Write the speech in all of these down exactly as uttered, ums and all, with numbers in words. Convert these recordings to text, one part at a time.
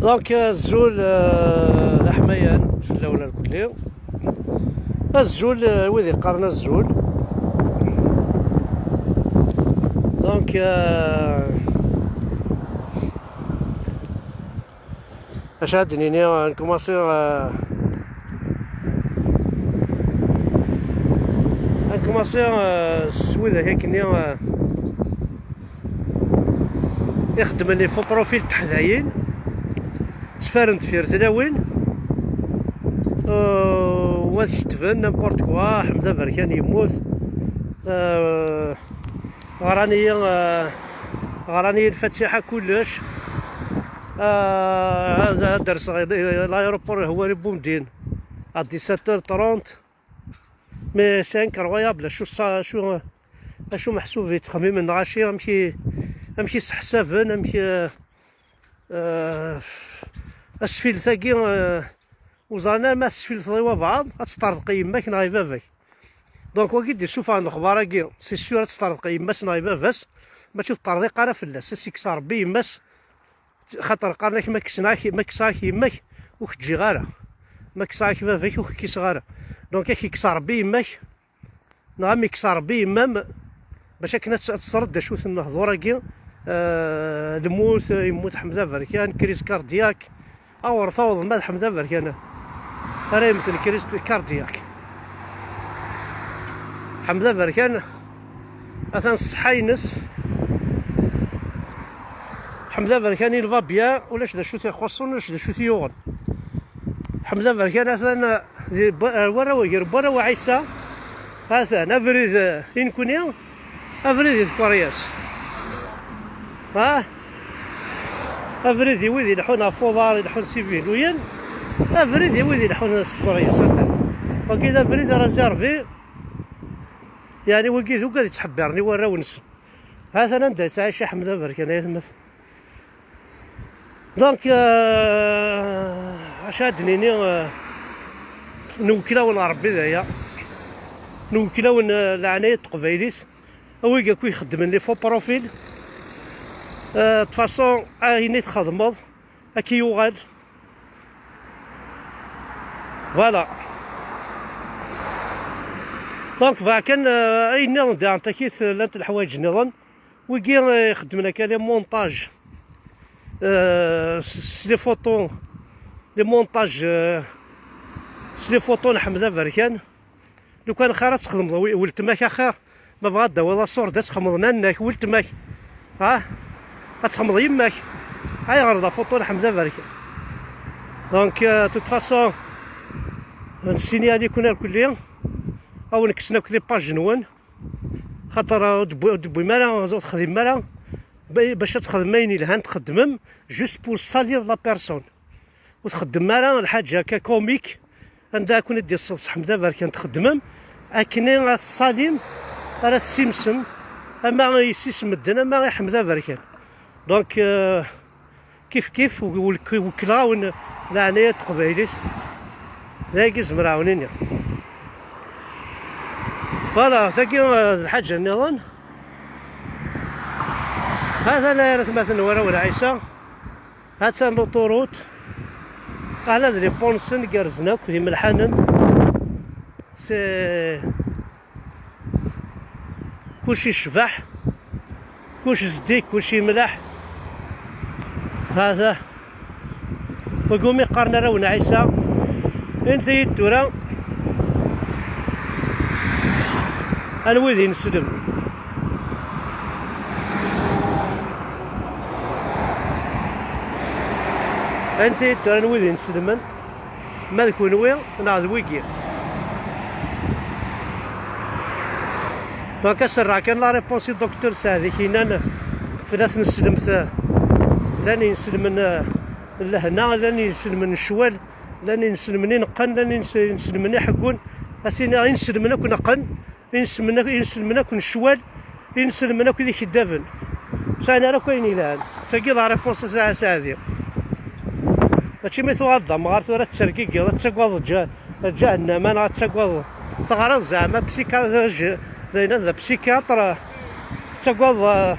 Donc, azul, euh, d aḥmayan fell-awen irkelli. Azul, euh, wid yeqqaren azul. Donc, euh, acu ad d-nini, euh, nkumaṣi, euh, nkumaṣi, euh, s widak akkenni, euh, ixeddmen les faux profils teḥdayin, ttfaren deffir tlawin, euh, wa ad ketben n'importe quoi, Ḥmed Aberkan yemmut, euh, ɣran-iyi, euh, ɣran-iyi lfatiḥa kullec. Euh, ad, ad derseɣ l'aéroport Houari Boumediene à dix-sept heures trente. Mais c'est incroyable, acu ṣa-, acu, acu meḥsub yettxemmimen, neɣ acu, amek i, amek i seḥsaben, amek, euh, euh, asfilet-agi, euh, ur ẓran ara ma tesfilteḍ i wabɛaḍ, ad teṭṭerḍeq i yemma-k neɣ i baba-k. Donc, wagi d-issufɣen lexbar-agi, c'est sûr ad teṭṭerḍeq i yemma-s neɣ i baba-s, mačči teṭṭerḍiq ara fell-as, ad s-ikkes Ṛebbi yemma-s, xaṭer qqaren-ak ma kkseɣ-ak, ma kkseɣ-ak yemma-k, ur k-ǧǧiɣ ara. Ma kkseɣ-ak baba-k, ur k-kkiseɣ ara. Donc, ad k-ikkes Ṛebbi yemma-k, neɣ ad m-ikkes Ṛebbi yemma-m, bac akken ad tt-, ad teẓreḍ d acu-t lehdur-agi, euh, lmut, yemmut Ḥmed Aberkan, crise cardiaque, awer tawḍem ad Ḥmed Aberkan ara yemmten crise cardiaque. Ḥmed Aberkan, atan ṣṣeḥḥa-ines. Ḥmed Aberkan, il va bien, ulac d acu t-ixuṣṣen, ulac d acu t-yuɣen. Ḥmed Aberkan atan di Bwa-, ar warraw, gar Warraw Ɛisa, atan abrid, eh, i nekni, abrid i tkeryas. Ha? Abrid i wid ileḥḥun ɣef uḍar, ileḥḥun s iviluyen, abrid i wid ileḥḥun s tkeryas, atan. Wagi d abrid ara zerbi, yeɛni wagi d ugad yettḥebbiren i warraw-nsen. Atan anda yettɛici Ḥmed Aberkan, ay atmaten. Donc, euh, acu ad d-nini, euh, nwekkel-awen Ṛebbi d aya. Nwekkel-awen, euh, leɛnaya n teqbaylit. A wigi akk ixeddmen les faux profils. Euh, de toute façon, ayen i txedmeḍ, ad k-yuɣal. Voilà. Donc, bɣiɣ kan, euh, ayen nniḍen daɣen takit, euh, llant leḥwayeǧ nniḍen. Wigi, euh, ixeddmen akka les montages. Euh, s, s les photos, les montages, euh, s les photos n Ḥmed Aberkan. Lukan xir ad txedmeḍ wi-, weltma-k axir. Ma bɣa ad d-tawiḍ aṣur-d, ad txedmeḍ nanna-k, weltma-k. Ha? Ad txedmeḍ yemma-k. Ayɣer d afuṭu n Ḥmed Aberkan? Donc, euh, de toute façon, nessini aliken irkelli. Awen kksen akk les pages-nwen. Xaṭer, euh, ur d-tewwi-, ur d-tewwim ara, ur texdimem ara. Ba-, bac ad txedmem ayen yelhan, txeddmem juste pour salir la personne. Ur txeddmem ara lḥaǧa akka comique, anda ad ken-id-iṣṣeḍ Ḥmed Aberkan, txeddmem akken ad tessalim, ara tessimsem, ama i yessi-s n medden, ama i Ḥmed Aberkan. Donc, euh, kif kif, wek-, wekkleɣ-awen leɛnaya n teqbaylit. D ayagi zemreɣ-awen iniɣ. Voilà, tagi, euh, d lḥaǧa nniḍen. Hatan ay atmaten n warraw n Ɛisa. Hatan l'autoroute. Ala d les ponts-nsen gerrzen akk, d imelḥanen. C'est, kullec yecbeḥ, kullec zeddig, kullec yemleḥ. Hata. Wagi umi qqaren arraw n Ɛisa. Init-iyi-d tura anwa i d ineslem. Anti i d-turan wid ineslmen? Ma d kunwi neɣ d wigi? Donc, ad s-rreɣ kan la réponse i Docteur Saɛdi Kinan, tella tneslemt, llan ineslmen n lehna, llan ineslmen n ccwal, llan ineslmen ineqqen, llan ines-, ineslmen iḥeggun. Ad s-iniɣ ineslmen akk neqqen, inselmen akk, inselmen akk n ccwal, inselmen akk d ikeddaben. Ur sɛin ara akk ayen yelhan. D tagi la réponse a Saɛdi. Mačči mi tuɣaleḍ d amɣar tura ad tettergigiḍ, ad tagadeḍ ǧa-, ǧahennama, neɣ ad tagadeḍ. Teɣriḍ zeɛma psychiatre, d ayen d psychiatre, tettagadeḍ, eh,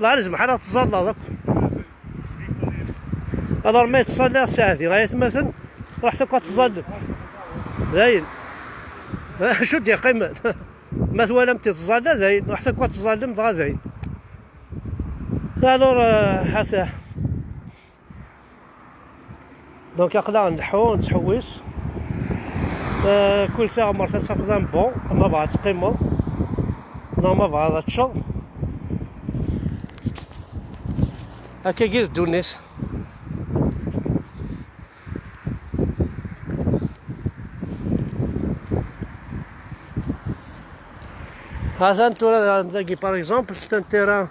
lɛali zmeḥra ad tẓalleḍ akk. Alors ma yettẓalla Saɛdi, ay atmaten, ruḥet akk ad tẓallem. Dayen. Acu d-yeqqimen? Ma twalamt ittẓalla, dayen, ruḥet akk ad tẓallem, dɣa dayen. Alors, euh, hata. Donc, aql-aɣ nleḥḥu, nettḥewwis. Euh, kul tiɣmert ad tafeḍ un banc, ma bɣa ad teqqimeḍ, neɣ ma bɣa ad teččeḍ. Akkagi d ddunit. Hatan tura dagi, par exemple, c'est un terrain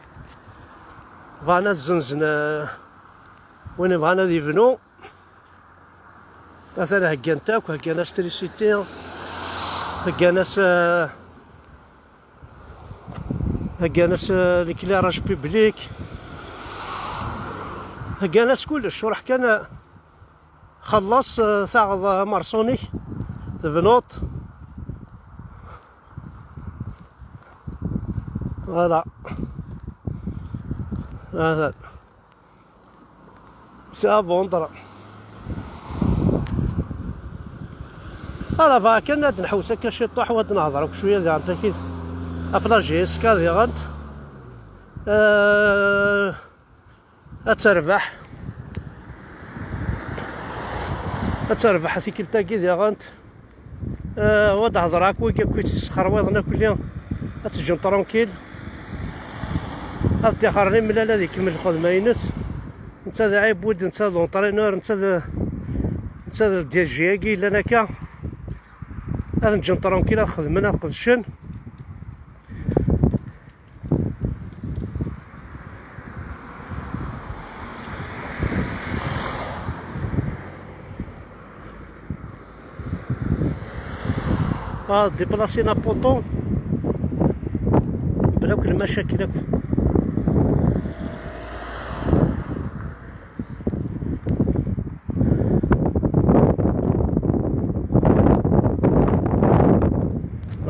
bɣan ad zzenzen, euh, win yebɣan ad yebnu. Atan heggan-t akk, heggan-as trisiti, heggan-as, euh, heggan-as, euh, l'éclairage public, heggan-as kullec. Ruḥ kan, euh, xelleṣ, euh, taɣeḍ amerṣun-ik, tebnuḍ. Voilà. Voilà. C'est à vendre. Ala, bɣa kan ad nḥewwes akka ciṭuḥ, u ad nehḍer akk cwiya diɣen takit ɣef la G S K diɣen. Euh, ad terbeḥ. Ad terbeḥ tikkelt-agi diɣen. Euh, wa d-hedreɣ akk wigi akk i tt-yessexrwiḍen akk-lli, ad t-ǧǧen tranquille. Ad ṭṭixren imlal ad ikemmel lxedma-ines. Netta d aɛibud, netta d l'entraîneur, netta d, netta d le D G-agi yellan akka. Ad nǧen tranquille, ad xedmen, ad qedcen. Ah, déplacer la poteau. Bla akk lmacakil akk.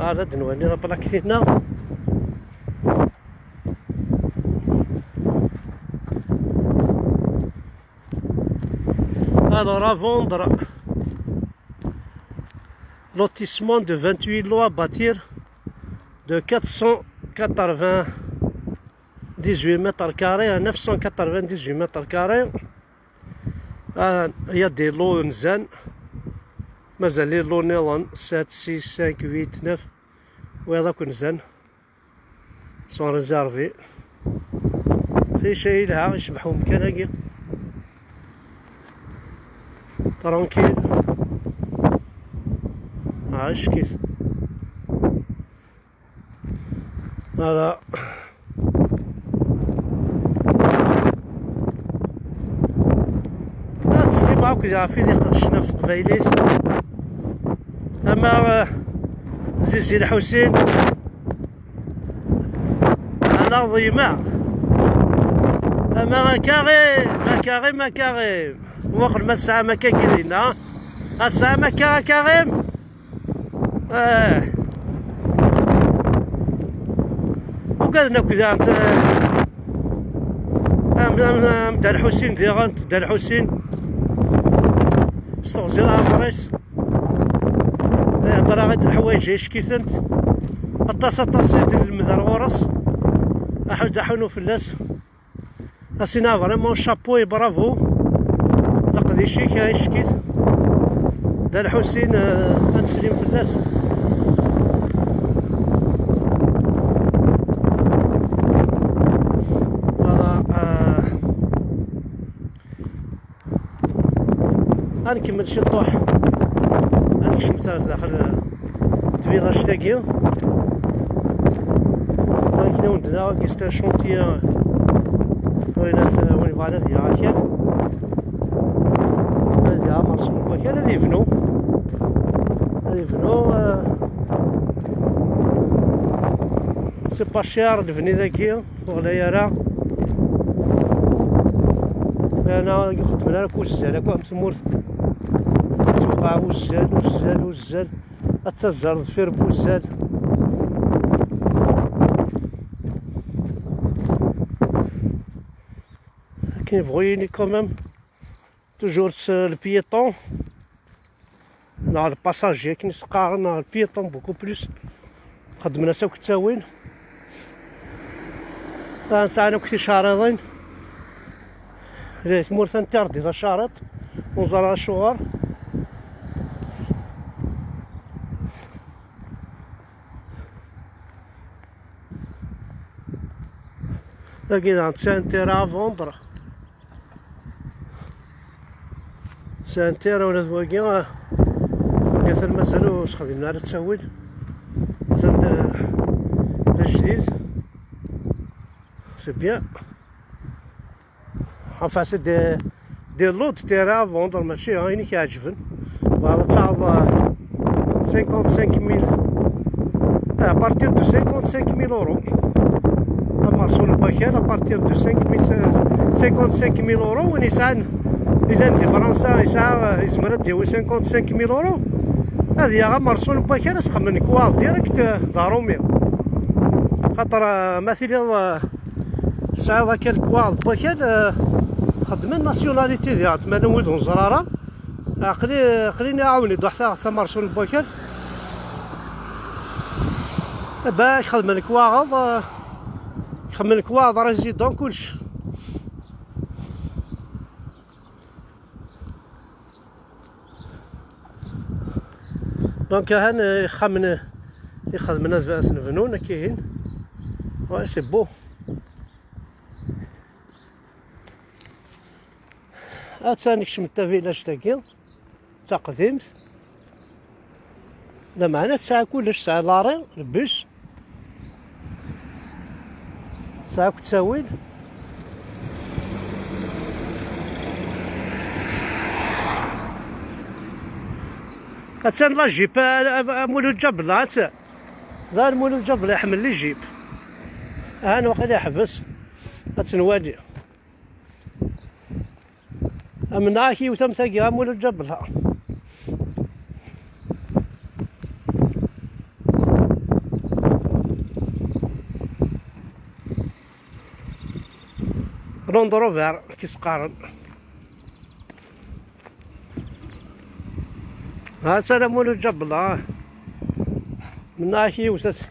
Ah, ad nwali la plaque-nni. Alors, à vendre, lotissement de vingt-huit lots à bâtir de quatre cent quatre-vingt-dix-huit mètres carrés à neuf cent quatre-vingt-dix-huit mètres carrés. Ah, il y a des lots nzan. Mazal les lots nniḍen, sept, six, cinq, huit, neuf. Wiyaḍ akk nzan. Sont réservés. Tici yelha, yecbeḥ umkan-agi. Tranquille. Ah, icek-it. Voilà. Ad teslim akk ɣef wid iqedcen ɣef teqbaylit. Ama, eh, Zizi Lḥusin, anaɣ d yemma. Ama a Karim, a Karim, a Karim. Muqel ma tesɛam akka dinna. Ad tesɛam akka a Karim? Eh. Ugaden akk daɣen, eh, am, am, am Dda Lḥusin diɣen, Dda Lḥusin. S teɣzi leɛmer-is. Ihedder-aɣ-d leḥwayeǧ icek-itent. Aṭas, aṭas i d-nelmed ar ɣur-s. Aḥud, aḥunu fell-as. Asina vraiment chapeau et bravo. Leqdic-ik, icek-it. Dda Lḥusin, euh, ad neslim fell-as. Voilà, euh, Ad nkemmel ciṭuḥ, ad nekcem ar daxel n tvilaj-tagi. Akken i wen-d-nniɣ, agi c'est un chantier, win at-, win yebɣan ad yaɣ akal, ad yaɣ amerṣu n wakal, ad yebnu, ad yebnu, euh, c'est pas cher lebni dagi. Ur ɣlay ara. Ana ur xeddmen ara akk uzzal, akk am tmurt. Tuqeɛ uzzal, uzzal, uzzal. Ad tazzal deffir n wuzzal. Akken yebɣu yili quand même. Toujours s le piéton. Neɣ le passager, akken i s-qqaren, neɣ le piéton, beaucoup plus. Xeddmen-as akk ttawil. Sɛan akk ticerriḍin. Di tmurt interdit acariṭ, ur neẓri ara acuɣer. Dagi daɣen d terrain à vendre. C'est un terrain ula d wagi, ah, wagi atan mazal ur sxedmen ara ttawil. Atan d, d ajdid. C'est bien. Enfin, c'est des, des lots de terrain à vendre, mačči ayen i k-iɛeǧben. Tebɣiḍ ad taɣeḍ, ah, cinquante-cinq mille, à partir de cinquante-cinq mille euros. Amerṣu n wakal, à partir de cinq mille, cinquante-cinq mille euros, win yesɛan, yellan di Fransa, yesɛa, yezmer ad d-yawi cinquante-cinq mille euros, ad yaɣ amerṣu n wakal, ad s-xedmen lekwaɣeḍ direct, euh, d aṛumi. Xaṭer, euh, ma tiliḍ, euh, tesɛiḍ akka lekwaɣeḍ n wakal, euh, xeddmen nationalité diɣ, ma llan wid ur neẓri ara. Aql-i, aql-i nɛawen-id waḥed taɣ-, tamerṣu n wakal. Ba, xedmen lekwaɣeḍ, eh, xedmen lekwaɣeḍ résident, kullec. Donc, ahan, eh, ixxamen, eh, ixedmen ad, ad ten-bnun, akkihin. Ouais, c'est beau. Atan kecmet tavilaj-tagi, d taqdimt. Lameɛna tesɛa kullec, tesɛa lari, lbus, tesɛa akk ttawil. Atan la Jeep, a, a, a Mulud Ǧabel, atan. Ẓer Mulud Ǧabel iḥemmel les Jeep. Han waqila yeḥbes. Ad tt-nwali. Amennaɣ-ak yiwet am tagi, a Mulud Ǧabel. Land Rover, ki s-qqaren. Ha-tt-an a Mulud Ǧabel, ha. Mennaɣ-ak yiwet ass.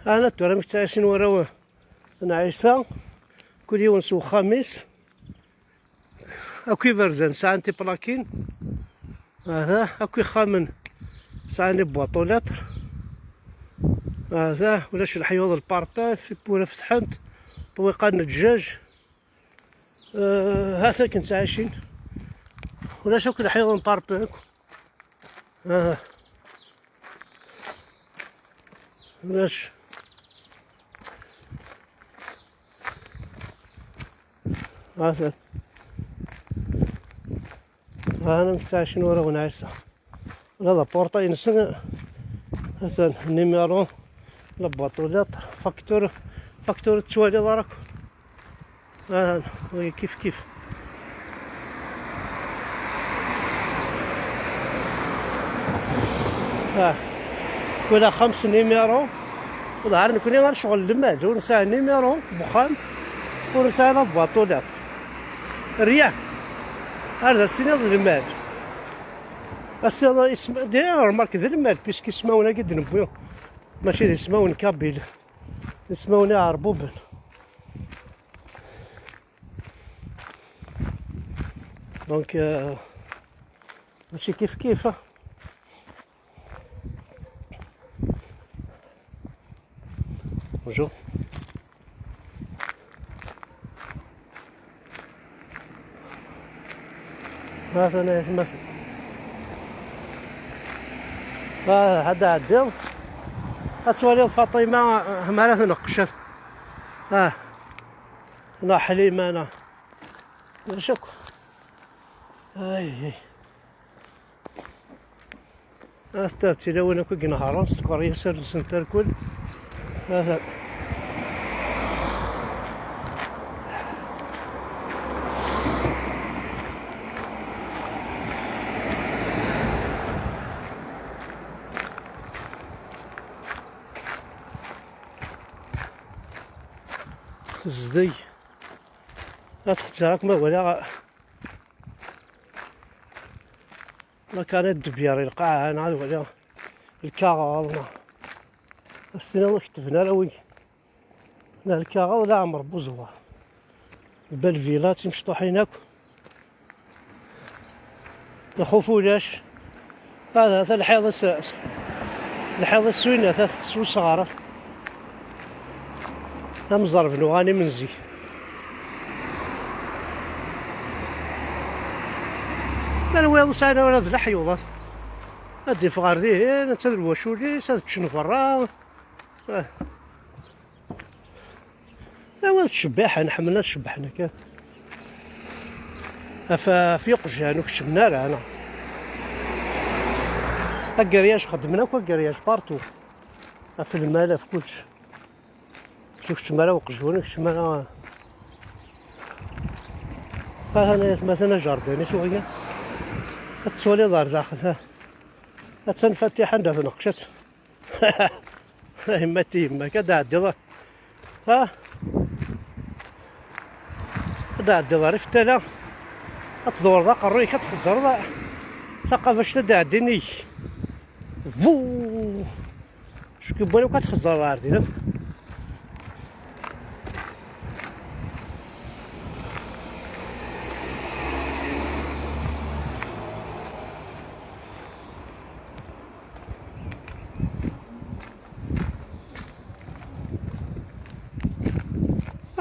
Ana tura amek ttɛicin warraw n Ɛisa, kul yiwen s wexxam-is. Akk iberdan sɛan tiplakin. Aha, akk ixxamen sɛan les boîtes aux lettres. Aha, ulac leḥyuḍ, le parpaing, tiwwura fetḥent, ṭṭwiqan n ddjaj. Eh, ha-t-an akken ttɛicin. Ulac akk leḥyuḍ n parpaing akk. Aha. Ulac. Ha-t-an. Ha-t-an amek ttɛicin warraw n Ɛisa. Ula d apurṭay-nsen, atan numéro, la boîte aux lettres, facture, facture ur tettwaliḍ ara akk. Ah, wagi kif kif. Ah, kul axxam s numéro. Ula ar nekni ar ccɣel lmal, ur nesɛi numéro n uxxam, ur nesɛi la boîte aux lettres. Rien. Ar d as-tiniḍ lmal. Ass-a, isem-, d'ailleurs, remarque, d lmal, puisque ismawen-agi d-newwi, mačči d ismawen kabyle, d ismawen iɛerbuben. Donc, euh, mačči kif kif, hein. Bonjour. Ha-t-an ayetma-s. Ah, ad ɛeddiḍ. Ad twaliḍ Faṭima, ah, mi ara tneqqec. Ah. Neɣ Ḥlima, neɣ. Ulac akk. Ay, ay. Ata d tilawin akk i inehhṛen, skeṛ-yas allen-nsent irkul. Ata. Tezdeg. Ad txezzar akk ma walaɣ. Ma kan ad d-byar i lqaɛa, neɣ ad waliɣ lkaɣeḍ, neɣ ad s-tiniḍ ur ketben ara wi. La lkaɣeḍ, la ɛmer buẓwa. Lbalbila, timecṭuḥin akk. Lxuf ulac. Hada, hada lḥiḍ s-, s-, lḥiḍ s win, hada s usɣar. Amẓerb n uɣanim n zik. Llan wiyaḍ ur sɛin ara d leḥyuḍ. Ad d-iffeɣ ɣer dihin, ad d lwacul-is, ad ččen berra. Ah. Awa d ttcebbiḥen, ḥemmlen ad cebbḥen akka. Af, af iqjan ur keččmen ara, ana. Ageryaj, xeddmen akk ageryaj partout. Af lmal, af kullec. Ur keččem ara uqjun, ur keččem ara. Ha, ha, atma, atan ajardin-is wagi. Ad tettwaliḍ ar daxel, ha. Attan Fatiḥa anda tneqqec-itt. Yemma-t yemma-k, ad d-ɛeddiḍ. Ha? Ad d-ɛeddiḍ ar iftala. Ad tdewreḍ aqerruy-ik, ad txezzreḍ taqabact ad d-ɛeddin ik. Vuu! Ckibbal akk ad txezzreḍ ar din.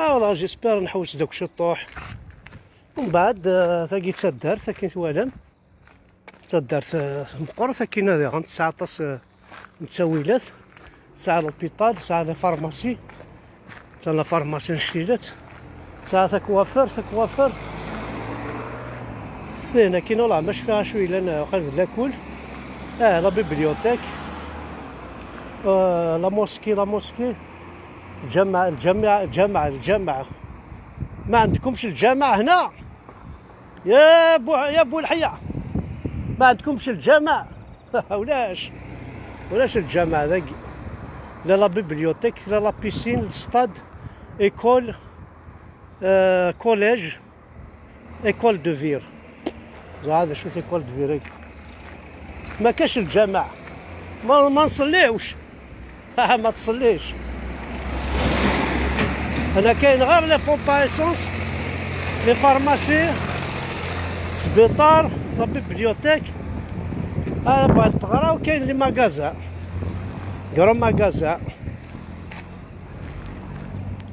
Ah, voilà, j'espère nḥewwes deg ciṭṭuḥ. Mbeɛd, eh, tagi d taddart, akken twalam. Taddart, eh, meqqret, akken ad iɣen, tesɛa aṭas, eh, n ttawilat. Tesɛa l'hôpital, tesɛa la pharmacie. Tesɛa la pharmacie n Ctilat. Tesɛa takwafert, takwafert. Din, akken ula ma cfiɣ acu yellan, eh, qrib d lakul. Ah, la bibliothèque. Eh, la mosquée, la mosquée. الجامع، الجامع، الجامع، الجامع. ما عندكمش الجامع هنا؟ يا بو، يا بو الحية، ما عندكمش الجامع؟ ولاش، ولاش الجامع ذاك؟ لا، la bibliothèque، لا، la piscine، الستاد، école، آه، collège. École de Vire. زعما شو école de Vire هيك؟ ما كاش الجامع. ما، ما نصليوش. ما تصليش. هنا كاين غير les pompes à essence، les pharmacies، سبيطار، la bibliothèque. انا بغيت تقرا، وكاين les magasins، grands magasins.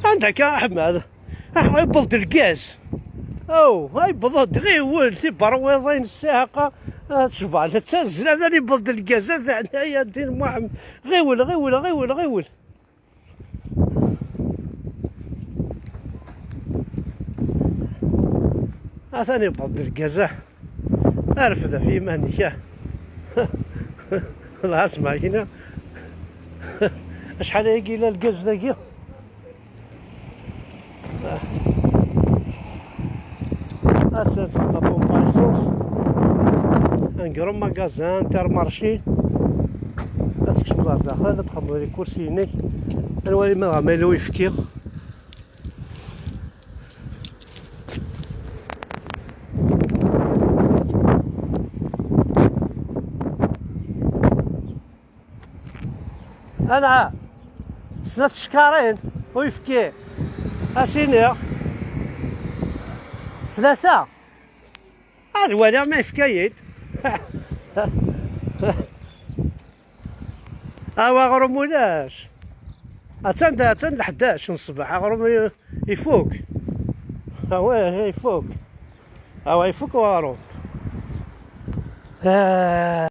عندك يا احمد. Ax, yewweḍ-d lgaz. Aw, yewweḍ-d, ɣiwel, tiberwiḍin, ssiɛqa, ad tecbeḥ, la ttazzla, ad yewweḍ-d lgaz, ad, ay a ddin Muḥemmed. Ɣiwel, ɣiwel, ɣiwel, ɣiwel. Atan yewweḍ-d lgaz, ah. Rfed ɣef yiman-ik, ah. Lɛasma, kina. Acḥal ayagi yella lgaz dagi? Atan la pompe à essence. Un grand magasin, Intermarché. Ad tkecmeḍ ɣer daxel, ad txedmeḍ les courses-inek. Ad nwali ma dɣa ma yella uyefki. Anɛam. Snat tcekkaṛin uyefki. Ad s-iniɣ tlata. Ad waliɣ ma yefka-yi-d. Awa aɣrum ulac. Attan da, attan d ḥdac n ṣṣbeḥ, aɣrum i- ifuk. Awah, ifuk. Awah, ifuk uɣrum. Ah.